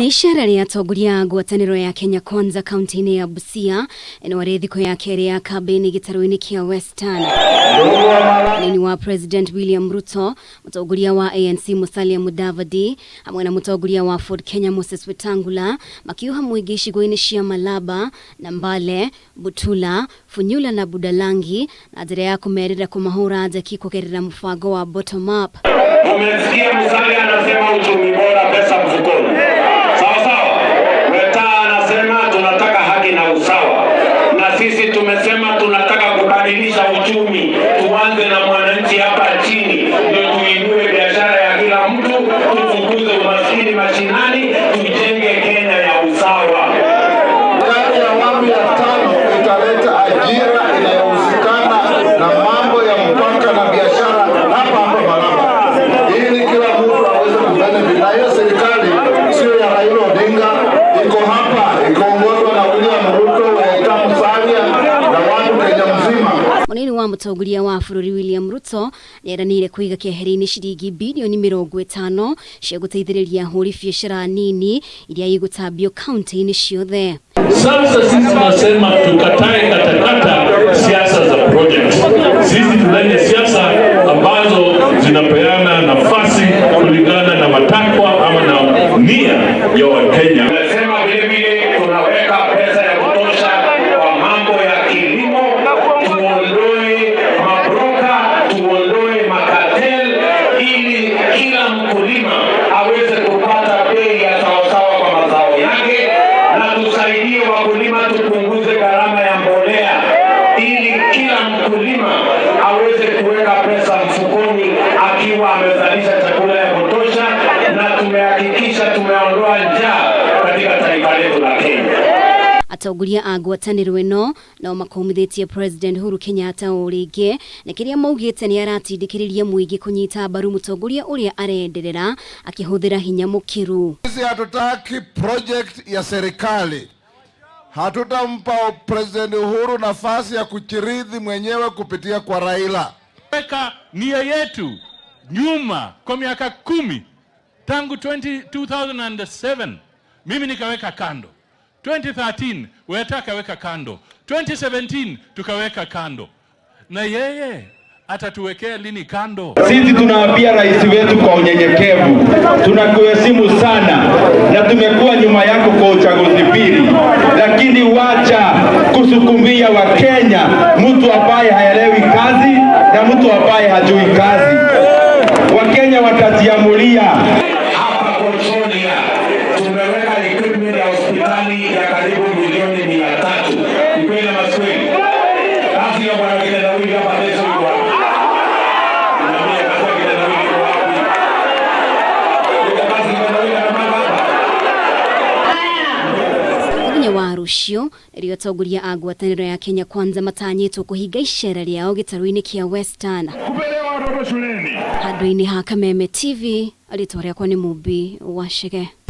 Icera rĩa atongoria a ngwatanĩro ya Kenya Kwanza kaunti-inĩ ya Busia ĩno arĩ thikũ ya kerĩ ya kambĩini gĩtarũ-inĩ kĩa Western. Mũnini wa President William Ruto, mũtongoria wa ANC Musalia Mudavadi hamwe na mũtongoria wa Ford Kenya Moses Wetangula makiuha mũingĩ icigo-inĩ cia Malaba na Mbale, Butula, Funyula na Budalangi na njĩra ya kũmerĩra kũmahũra njeki kũgerera mũbango wa bottom up. Umesikia Musalia anasema uchumi bora, pesa mfukoni. Sawa sawa. Weta anasema tunataka haki na usawa, na sisi tumesema tunataka kubadilisha uchumi. Tuanze na mwananchi hapa chini, ndio tuinue biashara ya kila mtu, tufukuze umaskini mashinani, tujenge Kenya ya usawa. Serikali ya awamu ya tano italeta ajira inayohusikana na mambo ya mpaka na biashara hapa hapa Malaba, ili kila mtu aweze kubenefit. Na hiyo serikali sio ya Raila Odinga, iko hapa ikiongozwa na William Ruto, Weta, Musalia na watu Kenya mzima. Mũnini wa mũtongoria wa bũrũri William Ruto nĩeranĩire kũiga keheri-inĩ ciringi bilioni 50 cia gũteithĩrĩria ahũri biacara nini iria igũtambio kaunti-inĩ ciothe. Sasa sisi tunasema tukatae katakata siasa za project. Sisi tulete siasa ambazo zinapeana nafasi kulingana na matakwa ama na nia ya Wakenya. Tumesema vile vile tunaweka pesa ya kutosha kwa mambo ya kilimo, tuondoe mabroka, tuondoe macartel, ili kila mkulima aweze kupata bei ya sawasawa kwa mazao yake, na tusaidie wakulima, tupunguze gharama ya mbolea, ili kila mkulima aweze kuweka pesa mfukoni akiwa amezalisha chakula ya kutosha, na tumehakikisha tumeondoa njaa katika taifa letu la Kenya. Atongoria a ngwatanĩro ĩno nao makomithĩtie President Uhuru Kenyatta o rĩngĩ na kĩrĩa maugĩte nĩ aratindĩkĩrĩria mũingĩ kũnyita mbaru mũtongoria ũrĩa arenderera akĩhũthĩra hinya mũkĩru. Sisi hatutaki project ya serikali. Hatutampa President Uhuru nafasi ya kuchirithi mwenyewe kupitia kwa Raila. Weka nia yetu nyuma kwa miaka 10 tangu 20, 2007 mimi nikaweka kando, 2013 Weta akaweka kando, 2017 tukaweka kando, na yeye atatuwekea lini kando? Sisi tunaambia rais wetu kwa unyenyekevu, tunakuheshimu sana na tumekuwa nyuma yako kwa uchaguzi mbili, lakini wacha kusukumia Wakenya mtu ambaye haelewi kazi na mtu ambaye hajui kazi. Wakenya watajiamulia. Hapa Kocholia tumeweka equipment ya hospitali ya karibu milioni 300. Ni kweli ama si kweli? Kazi ya bwana kitendawili hapa Teso iko wapi? Niambie, kazi ya kitendawili iko wapi? Kazi ya kitendawili anapanga hapa? Mũthenya wa rũciũ nĩrĩo atongoria a ngwatanĩro ya Kenya Kwanza matanyĩtwo kũhinga icera rĩao gĩtarũ-inĩ kĩa Western. Kupeleka watoto shuleni. Handũ-inĩ ha Kameme TV, rĩtwa rĩakwa nĩ Mumbi Wachege.